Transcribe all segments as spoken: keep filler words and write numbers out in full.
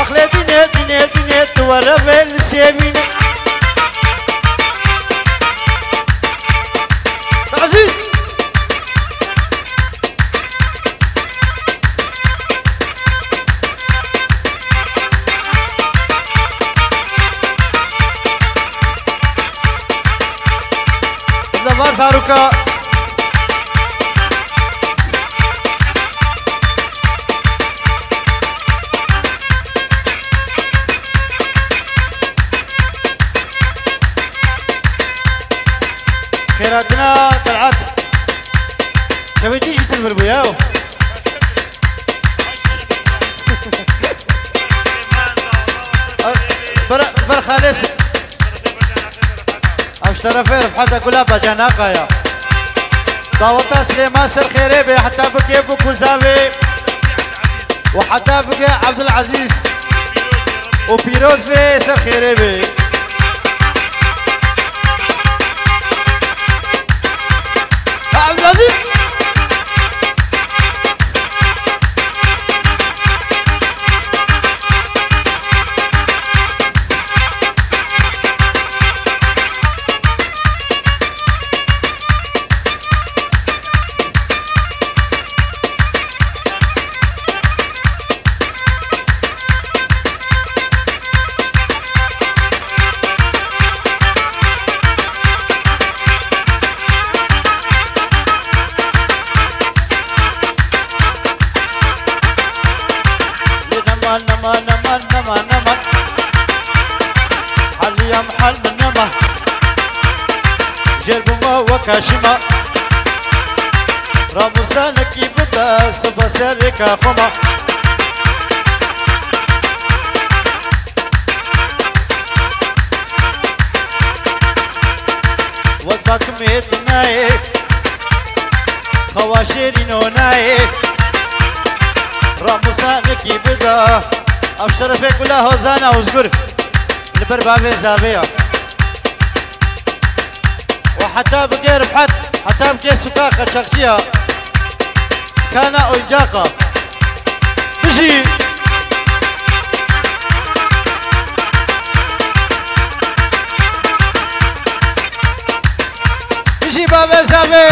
Axlê dînê, dînê, dînê, tu were vê li sêvînê. Ezîz! Li var zarûka. Xêratina Telhat. Çavê dî jî til vir bû ya. Ber, ber xalês. Ev şerefê Rifheta Gula Bacanaka ya. Daweta Silêman ser xêrê bê, heta bike Bûk û Zavê û heta bike Ebdulezîz û pîroz bê, ser xêrê bê. Ha, Ebdulezîz! Neman, neman, neman, neman, neman. Haliya mihal min nema. Jêr bûma weka şima. Ramusanekî bide siba serê ka xwe ma. Wek bakimê dinayê. Xewa şêrîn o nayê. Ramusanekî bida. Ev şerefê Gula Hozana Uzgur. Li ber bavê zavê ya. Û heta bigê Rifhet, heta bigê sûka qeçaxçiya. Kana oyuncaqa. Bijî. Bijî bavê zavê.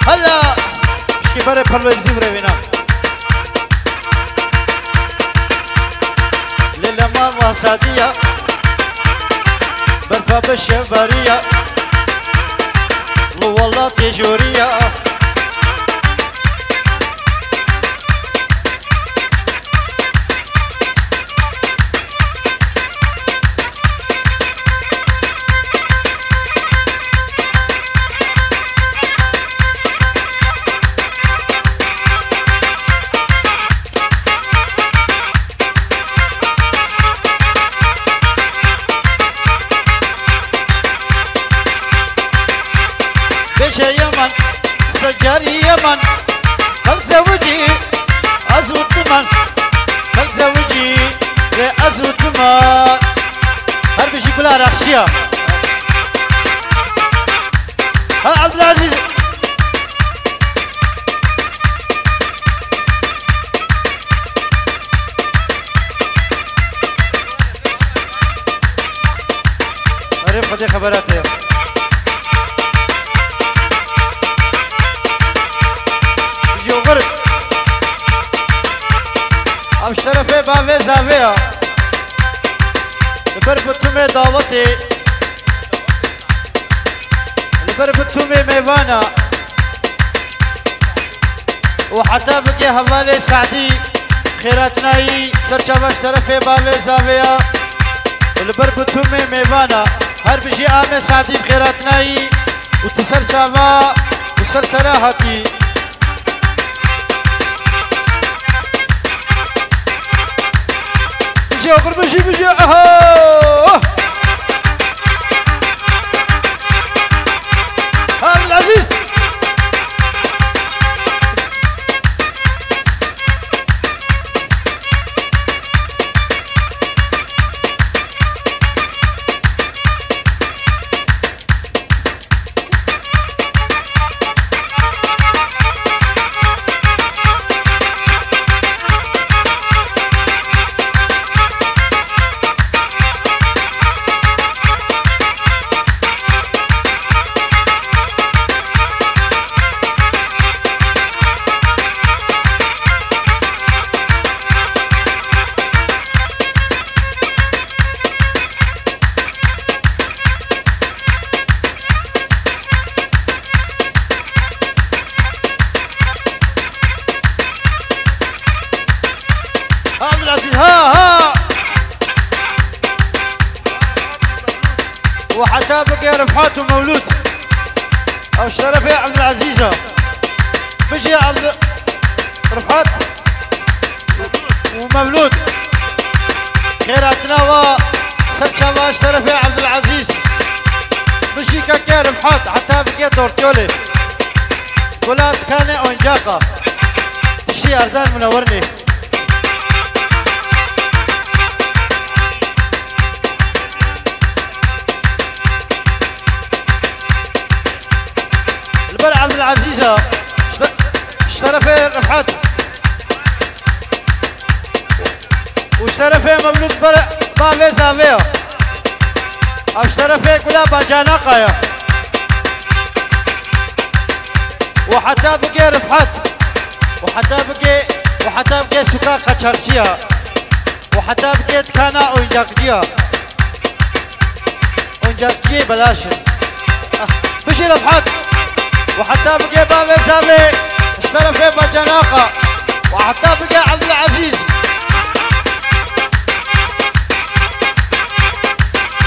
Hela. Pişkî berê pervê bizî birevîna. Lê lema vasadiya. Berfa bi şevbariya. Li welatê joriya. Beşe yaman, secarî yaman. Hel zewicî ez û tu man. Hel zewicî lê ez û tu man. Her bijî Gula Rexşiya. Ha Ebdulezîz. Erê Xwedê xebera te ye. Ji xwe re ev şerefê bavê zavê ya. Li ber bi tumê dawetê, li ber bi tumê mêvana. Û heta bike hevalê Sadî xêratinayî ser çava şerefê bavê zavê ya. Û li ber bi tumê mêvana her bijî Amê Sadî bi xêratinayî û tu ser çava û ser sera hatî. Bijî oxir bijî bijî. Aha! Abdulaziz! Rifhat û Mewlûd. Ew ji terefê Ebdulezîz e. Bijî Ebd-, Rifhat û Mewlûd. Xêr hatina wa ser çava ji terefê Ebdulezîz. Bijî keke Rifhat heta bike Dortyolê. Gula dikanê oyuncaqa. Tiştî erzan mine wernê. Li ber Ebdulezîz e, ji te-, ji terefê Rifhat û ji terefê Mewlûd ber bavê zavê ye. Ev ji terefê Gula Bacanaqa ye. Û heta bike Rifhat. Û heta bike, û heta bike sûka qaçaxçiya. Û heta bike dikana oyuncakçiya. Oyuncakçiyê belaş e. Ah, bijî Rifhat. Û heta bike bavê zavê, ji terefê Bacanaqa. Û heta bike Ebdulezîz.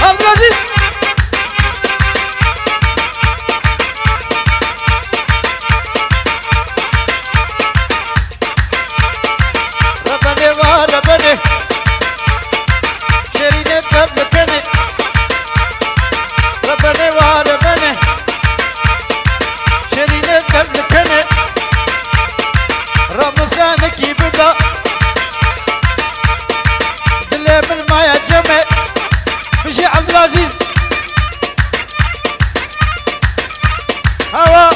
Abdülaziz. Rebene va rebene. Şerine tevlekene. Rebene va rebene. Şerine tevlekene. Ramazanekî biba. Dilê min maya cem e. Bijî Ebdulaziz. Hawa.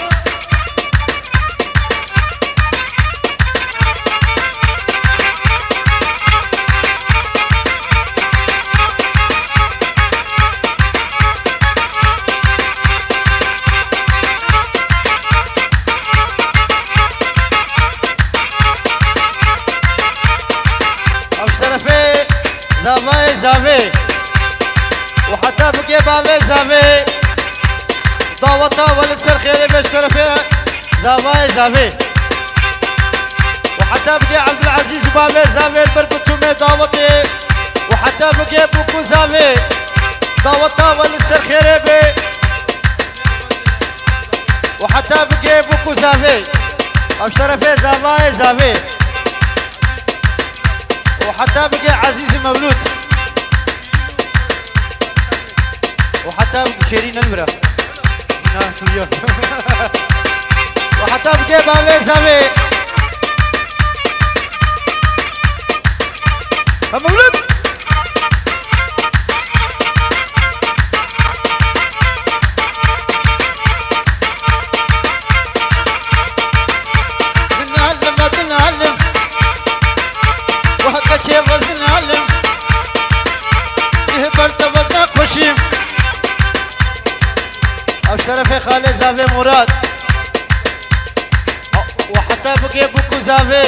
Ev ji terefê zavayê zavê û heta bike bavê zavê. Daweta we li ser xêrê be ji terefê zavayê zavê. Û heta bike Ebdulezîz û bavê zavê li ber bitumê dawetê. Û heta bike bûk û zavê. Daweta we li ser xêrê be. û heta bike bûk û zavê. Ev ji terefê zavayê zavê. Û heta bike Ezîz Mewlûd. Û heta bike Şêrîn Elmira. Na, tu ya. Û heta bike bavê zavê. Ha Mewlûd. Zinalim, zinalim. Wahka çê ve zinalim. Ji ber te ve nexweşî. Ev ji terefê xalê zavê Murad. Û heta bike bûk û zavê.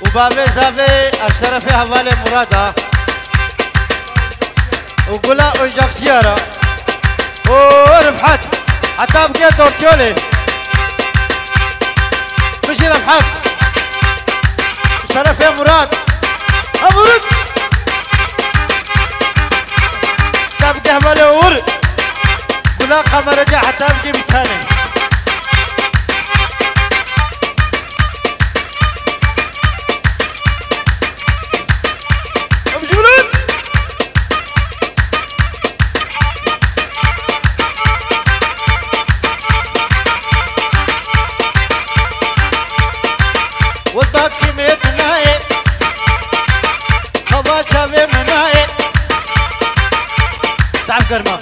Û bavê zavê, ev ji terefê hevalê Murad a. Û Gula oyuncakçiya ra. Û Rifhat. Heta bike Dortyolê. Bijî Rifhat. Şerefê Murad. Ha Murad. Heta bike hevalê Uğur. Gula kameracı heta bike bir tane. Weta kîmê dinayê, hava çavê min nayê. Zaf germa.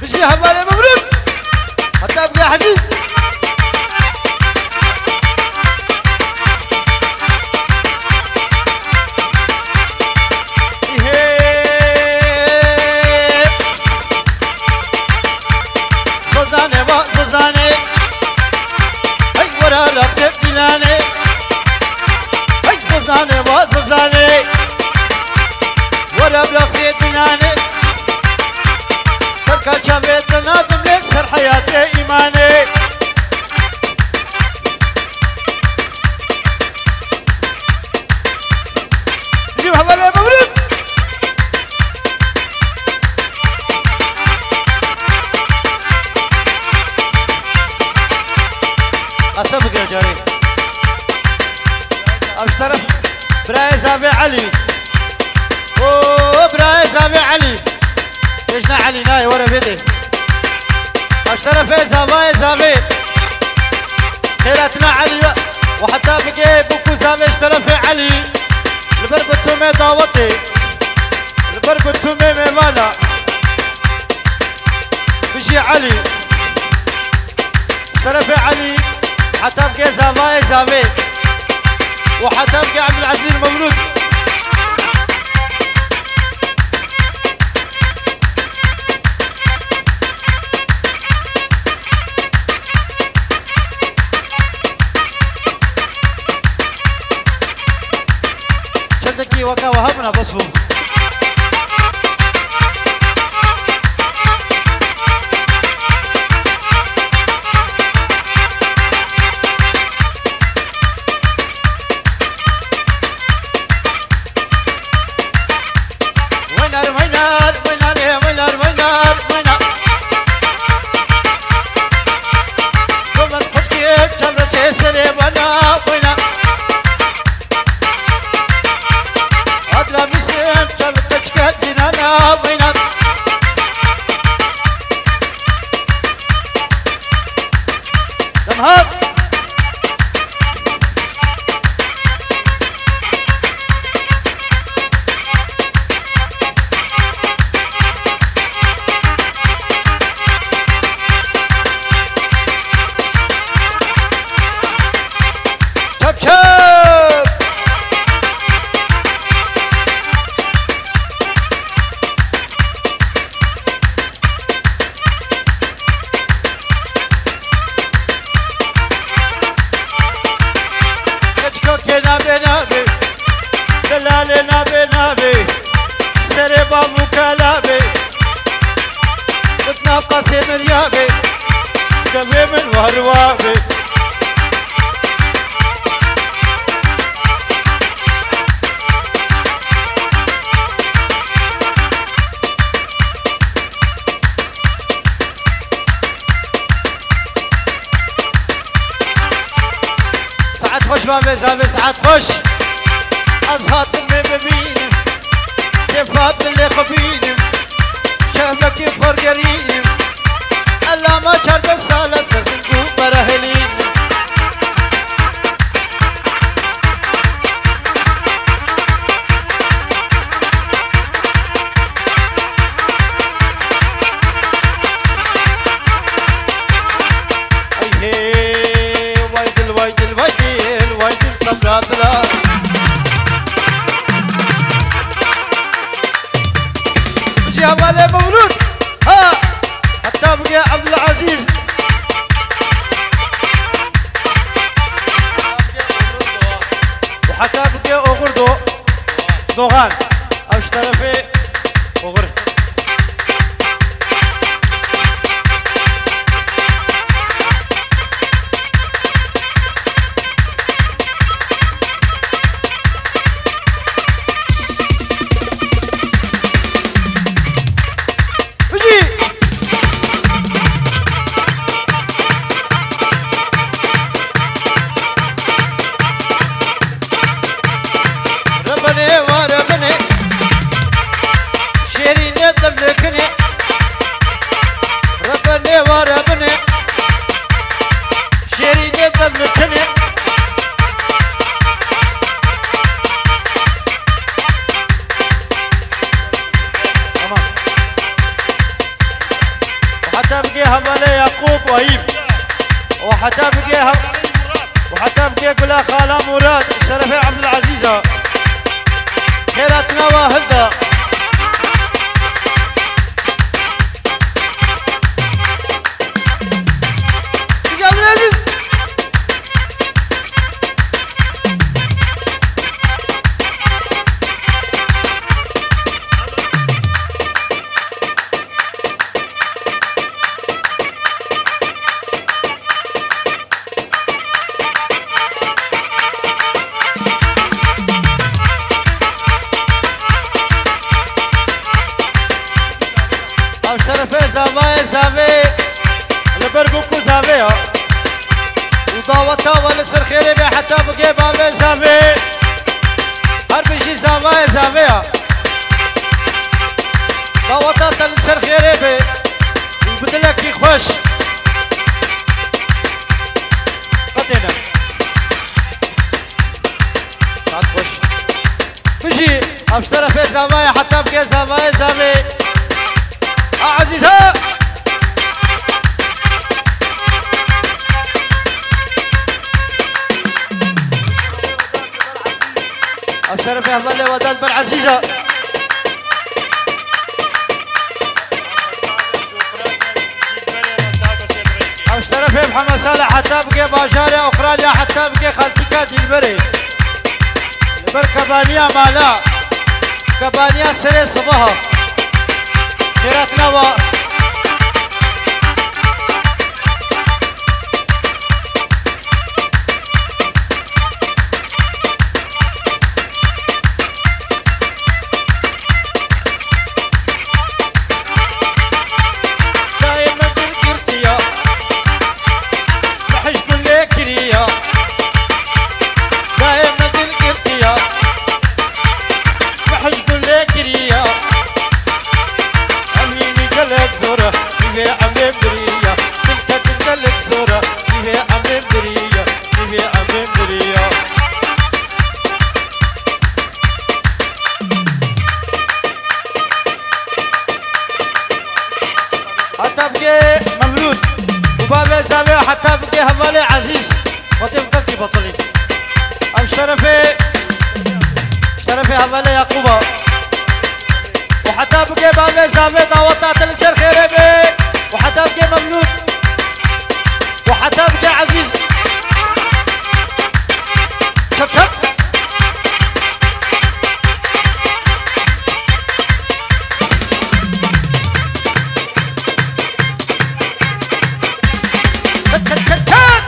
Bijî hevalê Mewlûd. Heta bike Ezîz. Îhê. Zozanê va zozanê. Hey were raqsê dîlanê. Hey zozanê va zozanê. Were raqsê dîlanê. Terka çavê te nadim lê ser heyatê îmanê. Elî. Bêjne Elî, nayê, were vêdê. Ev ji terefê zavayê zavê. Xêratina Elî ve. Û heta bigê bûku zavê ji terefê Elî. Li ber bi tumê dawetê. Li ber bi tumê mêvana. Bijî Elî. Ji terefê Elî, heta bike zavayê zavê û heta bike Ebdulezîz Mewlûd. Çendekî weke we hebûna, bes bû. Weynar, weynar, weynar, ê, weynar, weynar, weynar. Domet xweşkê çevre çê serê bana, weynar. Adra mîsim çev keçke cinana, weynar. Dem hat. Çap çap! Keçikokê nabê nabê, delalê nabê nabê, serê bam û kala bê, bit nav qasê mirya bê, devê min war wa bê. Saet xweş bavê zavê, saet xweş. Ez hatim vê bibînim, kêfa dilê xwe bînim. Şehmekî xwergerînim, elama çardeh sal e ser zing û berehilînim. Ay hey, vay dil, vay dil, vay dil, vay dil, sabra bila. Ji hevalê Mewlûd. Ha! Heta bige Ebdulezîz. Û heta bige Oxir Do-, Dogan. Ev ji terefê Oxir. Bijî! Rebenê wa rebenê, şêrînê devlekinê. Rebenê wa rebenê, şêrînê devlekinê. Tamam. Û heta bigê hevalê Yaqûb Ayîb. Û heta bigê hev-, û heta bigê gula xala Murad, şerefê Ebdulezîz a. Xêratina wa hilda. Bigê Ebdulezîz. Ev şerefê zavayê zavê, li ber bûk û zavê ya. Û daweta we li ser xêrê be heta bigê bavê zavê. Her bijî zavayê zavê ya. Jî xweş. Qetêne. Saet xweş. Bijî, ev ji terefê zavayê heta bike zavayê zavê. A Ezîz ha! Ev şerefê hevalê Wedat Ber Ezîz e. Ev şerefê Mihemed Salih heta bike bajarê Ukrayna, heta bike xaltîka Dîlberê. Li ber kebaniya mala, kebaniya serê sibaha. Xêrat nava. Dayê me dil girtiya, me hej gulê kiriya. Dayê me dil girtiya, me hej gulê kiriya. Emînî gelek zor e, vê emrê biriya. Dilketin gelek zor e, vê emrê biriya. Vê emrê biriya. Heta bike Memlûd û bavê zavê heta bike hevalê Ezîz. Xwetê bi terkî betilî. Ev şerefê, şerefê hevalê Yaqûba. Û heta bike bavê zavê daweta te li ser xêrê be. Û heta bike Memlûd. Û heta bike Ezîz. Çep çep. Ket, ket, ket, ket!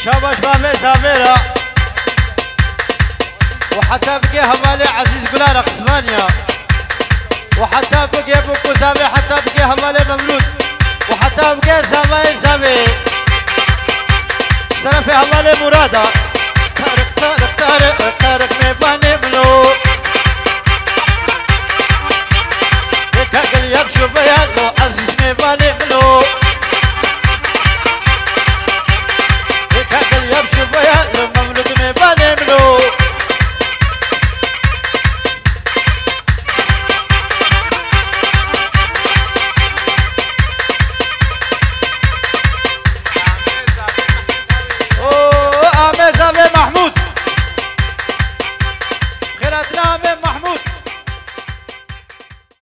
Şabaş Mehmet Samira. Û heta bike hevalê Ezîz Gula Reqsmaniya. Û heta bike Bûk û Zavê, heta bike hevalê Memlûd. Û heta bike zavayê zavê. Ji terefê hevalê Murada. Tarık, Tarık, Tarık, Tarık mêvanê min o. Ê ka gel yap şubeya lo Ezîz mêvanê min o. Ê ka gel yap şubeya lo Memlûd mêvanê min o. O, Amê zavê